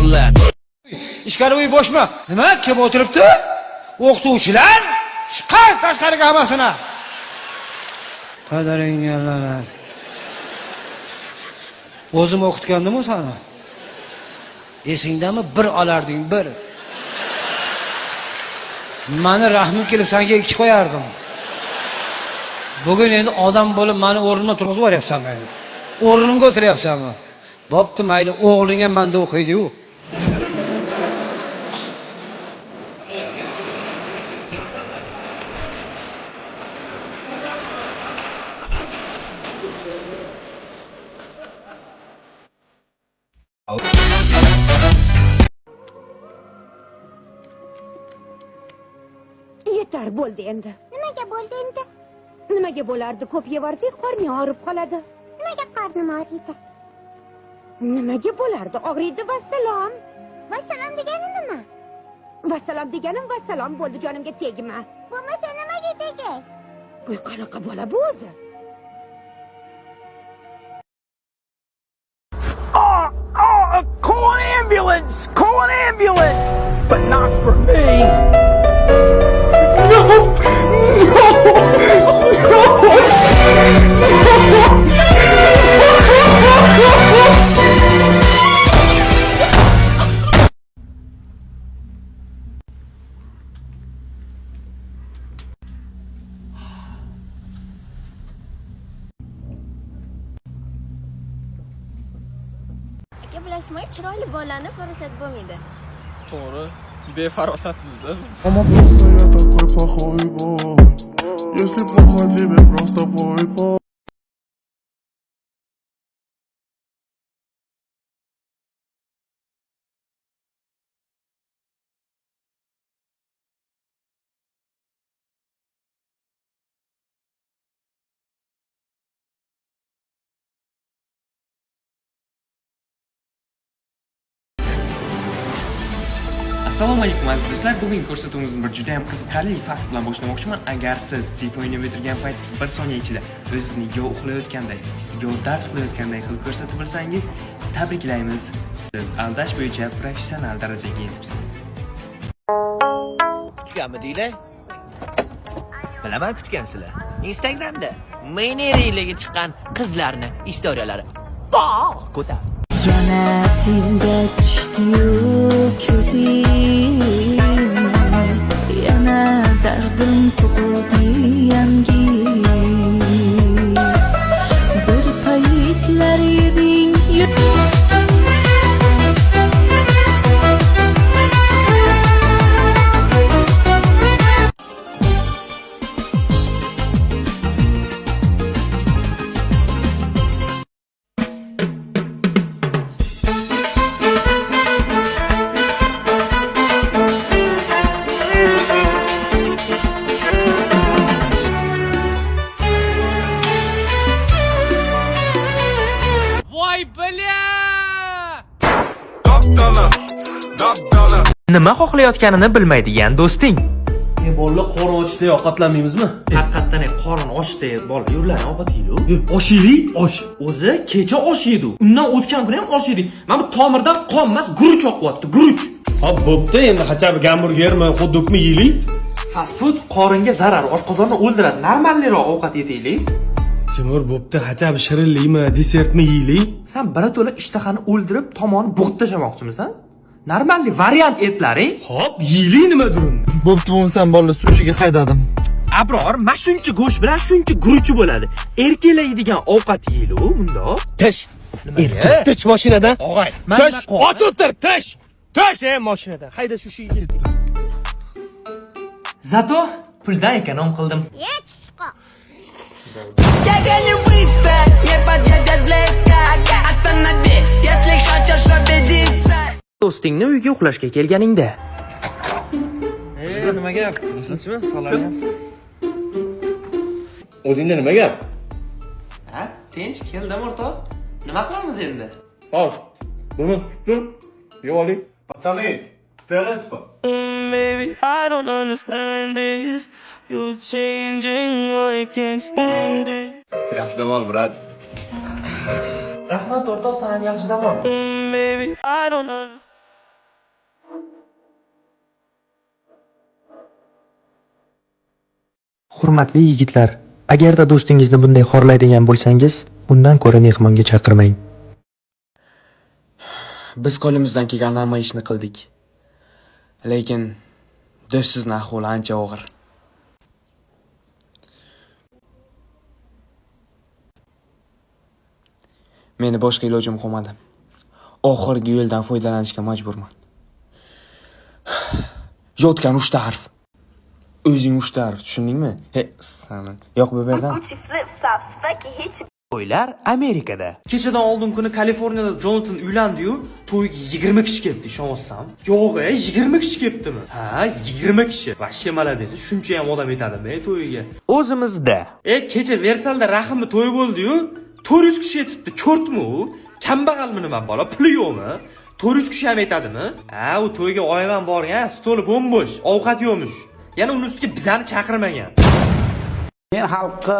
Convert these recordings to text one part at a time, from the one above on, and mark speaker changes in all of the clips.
Speaker 1: bolalar.
Speaker 2: Ichkari uy bo'shmi? Nima? Kim o'tiribdi? O'qituvchilar? Chiqar tashqariga hammasini. Padaringga la'nat. O'zim o'qitgandim-ku seni. Esingdami? Bir olarding, bir. Mani rahmim kelib senga ikki qo'yardim. Bugun endi odam bo'lib mani o'rnimdan turg'izib yuboryapsan meni. O'rnimga o'tiryapsanmi? Bo'pti, mayli, o'g'ling ham menda o'qiydi-yu.
Speaker 3: Yetar, bo'ldi endi.
Speaker 4: Nimaga bo'ldi endi?
Speaker 3: Nimaga bo'lardi? Ko'p yevorsak qorning og'rib qoladi.
Speaker 4: Nimaga qornim og'riydi?
Speaker 3: Nimaga bo'lardi? Og'riydi, vassalom.
Speaker 4: Vassalom degani nima?
Speaker 3: Vassalom deganim vassalom bo'ldi, jonimga tegma.
Speaker 4: Bo'lmasa nimaga tegay?
Speaker 3: Bu qanaqa bola bu o'zi?
Speaker 5: Call an ambulance! Call an ambulance! But not for me! No! No! No!
Speaker 6: Aka, bilasizmi, chiroyli bolani farosat bo'lmaydi.
Speaker 7: To'g'ri, befarosat bizda.
Speaker 8: Мама, просто я такой плохой бой. Если плохо тебе, просто пой, пой.
Speaker 7: Assalomu alaykum, aziz do'stlar. Bugungi ko'rsatuvimizni bir juda ham qiziqarli fakt bilan boshlamoqchiman. Agar siz telefon o'ynab o'tirgan paytingiz bir soniya ichida o'zingizni yo uxlayotganday, yo dars qilayotganday qilib ko'rsatib bilsangiz, tabriklaymiz. Siz aldash bo'yicha professional darajaga yetibsiz.
Speaker 9: Kutganmidinglar? Bilaman, kutgansizlar. Instagramda Meneriligi chiqqan qizlarni istoriyalari. Bog' ko'tar.
Speaker 10: Yana senga tushdiyu ko'zing, yana dardim tug'ildi yangi. Bir paytlar eding.
Speaker 9: Voy, бля!
Speaker 8: Dap-dala, dap-dala.
Speaker 11: Nima xohlayotganini bilmaydigan do'sting.
Speaker 12: E, bolalar, qorin ochdi, ovqatlanmaymizmi?
Speaker 11: Haqiqatdan ham qorin ochdi, bola, yurlar, ovqat yeylik.
Speaker 12: Osh yeylik, osh.
Speaker 11: O'zi kecha osh yedik. Undan o'tgan kuni ham osh yedik. Mana bu tomirdan qon emas, guruch oqyapti, guruch.
Speaker 12: Hop, bo'pti, endi хотя бы gamburgermi, xot-dogmi yeylik.
Speaker 11: Fast food qoringa zarar, oshqozonni o'ldiradi. Normalroq ovqat yeylik.
Speaker 12: Timur, bo'pti, хотя бы shirinlikmi, desertmi yeylik.
Speaker 11: San birato'la ishtahani o'ldirib, tomonni bo'g'ib tashlamoqchimisan? Нормальный variant etlaring.
Speaker 12: Hop, yeylik nimadir unda.
Speaker 13: Bo'pti, bo'lmasam bolalar, sushiga haydadim.
Speaker 11: Abror, mana shuncha go'sht bilan shuncha guruchi bo'ladi. Erkaklar yeydigan ovqat yeylik bundoq.
Speaker 12: Tish. Erkak, tish mashinadan.
Speaker 11: Og'ay,
Speaker 12: Tish, och o'tir, tish. Tish, ey, mashinadan. Hayda, sushiga ketdik.
Speaker 11: Зато puldan эконом qildim.
Speaker 4: Yetishqoq.
Speaker 10: Я гоню быстро, не подъедешь близко. Останови, если хочешь убедиться.
Speaker 11: Do'stingni uyiga uxlashga kelganingda.
Speaker 7: E, nima gap? Tinchmi? Sog'lig'ingiz?
Speaker 14: O'zingda nima gap?
Speaker 11: Ha, tinch, keldim, o'rtoq. Nima qilamiz endi?
Speaker 14: Xo'sh, buni tutdim, yeb oling.
Speaker 15: Пацаны, ТРС.
Speaker 5: Baby, I don't understand this. You're changing, I can't stand it.
Speaker 14: Yaxshi dam ol, брат.
Speaker 11: Rahmat, o'rtoq, san ham yaxshi dam ol.
Speaker 5: Baby, I don't understand.
Speaker 13: Hurmatli yigitlar, agarda do'stingizni bunday xorlaydigan bo'lsangiz, undan ko'ra mehmonga chaqirmang.
Speaker 7: Biz qo'limizdan kelgan hamma ishni qildik. Lekin do'stsizni ahvoli ancha og'ir. Meni boshqa ilojim qolmadi. Oxirgi yo'ldan foydalanishga majburman. Yotgan 3 ta harf. O'zing 3 ta harf, tushundingmi? He, sana. Yo'q, bu yerdan.
Speaker 11: To'ylar Amerikada. Kechadan oldin kuni Kaliforniyada Jonathan uylandi-yu, to'yga 20 kishi kelibdi, ishonyapsan? Yo'q, 20 kishi kelibdimi? Ha, 20 kishi. Вообще молодец. Shuncha ham odam yetadimi to'yiga? O'zimizda. Kecha Versalda Rahimni to'yi bo'ldi-yu, 400 kishi yetibdi. Ko'rtmi u? Kambag'almi nima bola? Puli yo'qmi? 400 kishi ham yetadimi? Ha, u to'yga oyim ham borgan, stoli bo'm-bo'sh, ovqat yo'qmish. Yana uni ustiga bizani chaqirmagan.
Speaker 1: Men xalqqa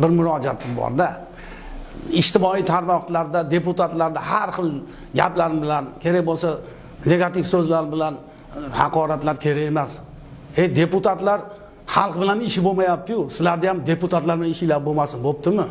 Speaker 1: bir murojaatim bor-da. Ijtimoiy tarmoqlarda deputatlarda har xil gaplar bilan, kerak bo'lsa negativ so'zlar bilan haqoratlar kerak emas. Deputatlar xalq bilan ishi bo'lmayapti-yu. Sizlarda ham deputatlar bilan ishinglar bo'lmasin, bo'ptimi?